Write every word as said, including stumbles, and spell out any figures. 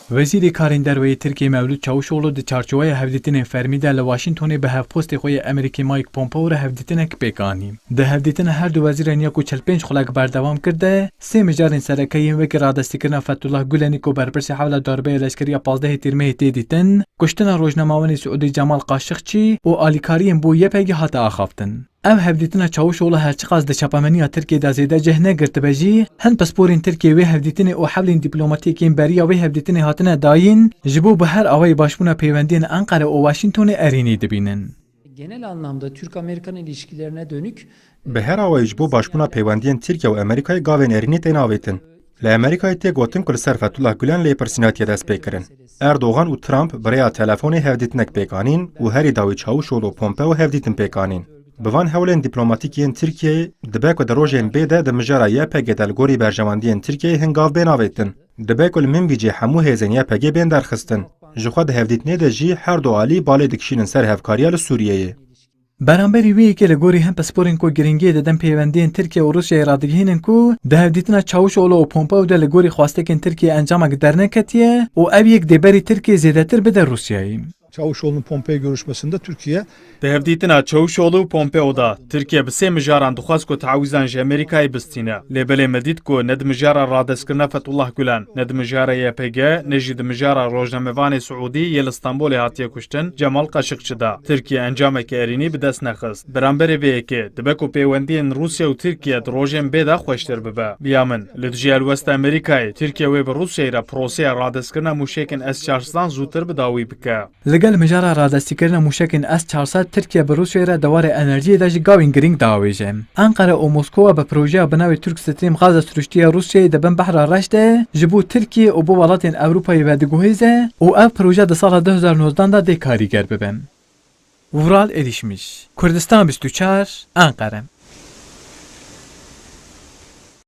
Wezîrê Karên Derve yê Tirkiyê Mewlûd Çavuşoglu di çarçoweya hevdîtinên fermî de li Washingtonê bi hevpostê xwe yê Amerîkî Mike Pompeo re hevdîtinek pêk anî. Di hevdîtina her du wezîran ya ku çil pênc xulek berdewam kir de, sê mijarên sereke yên wekî radestîkirina Fethullah Gulenî ku berpirsê hewla darbeya leşkerî ya pazdehê Tîrmehê tê dîtin, kuştina rojnamevanê Siûdî Cemal Qaşiqçî û alîkariyên bo Y P G hate axaftin. Ev hevdîtina Çavuşoglu her çiqas di çapemeniya Tirkiyê de zêde cih negirtibe jî, hin pisporên Tirkiyê wê hevdîtinê û hewlên dîplomatîk yên beriya wê hevdîtinê hatine dayîn, ji bo bi her awayî başbûna pêwendiyên Enqere û Washingtonê erênî dibînin. Genel anlamda Türk-Amerikan ilişkilerine dönük Bi her awayî ji bo başbûna peywendiyên Tirkiye û Amerîkayê gavên erênî tên avêtin. Li Amerîkayê tê gotin ku li ser Fethullah Gulen lêpirsîna hatiye destpêkirin. Erdogan û Trump bi rêya telefonê hevdîtinek pêk anîn û herî dawî Çavuşoglu û Pompeo hevdîtin pêk anîn. Bi van hewlên dîplomatîk yên Tirkiyeyê dibe ku di rojên bê de di mijara Y P G de li gorî berjewendiyên Tirkiyeyê hin gav bên avêtin. Dibe ku li min bîcê hemû hêzên Y P G bên derxistin. Ji xwe di hevdîtinê de jî her du alî balê dikişînin ser hevkariya li Sûriyeyê. Beramberî wê yekê li gorî hin pisporên ku giringiyê didin peywendiyên Tirkiye û Rûsyayê radigihînin ku di hevdîtina Çavuşoglu û Pompeo de li gorî xwestekên Tirkiye encamek derneketiye û ev yek dê berî Tirkiye zêdetir bide Rûsyayê. Çavuşoğlu'nun Pompeo görüşmesinde Türkiye Di hevdîtina Çavuşoglu û Pompeo de, Tirkiye bi sê mijaran dixwest ku teawîzan ji Amerîkayê bistîne. Lê belê me dît ku ne di mijara radestkirina Fethullah Gulen, ne di mijara Y P G, ne jî di mijara rojnamevanê Siûdî yê li Stenbolê hatiye kuştin, Cemal Qaşiqçi de, Tirkiye encameke erênî bi dest nexist. Beramberê vê yekê, dibe ku pêwendiyên Rûsya û Tirkiye di rojên bê de xweştir bibe. Bi ya min, li dijî helwesta Amerîkayê, Tirkiye wê bi Rûsyayê re proseya radestkirina mûşekên S çar sed an zûtir bi dawî bike. Li gel mijara radestîkirina mûşekên S çar sed, Tirkiye bi Rûsyayê re di warê enerjiyê de jî gavên girîng diawêje. Enqere û Moskowa bi projeya bi navê Türk Stream gaza siruştî ya Rûsyayê di bin Behra Reş de ji bo Tirkiye û bo welatên Ewropayê vediguhêze û ev proje di sala du hezar nozdan de dê karîger bibe. Vural Erişmiş, Kurdistan bîst û çar, Enqere.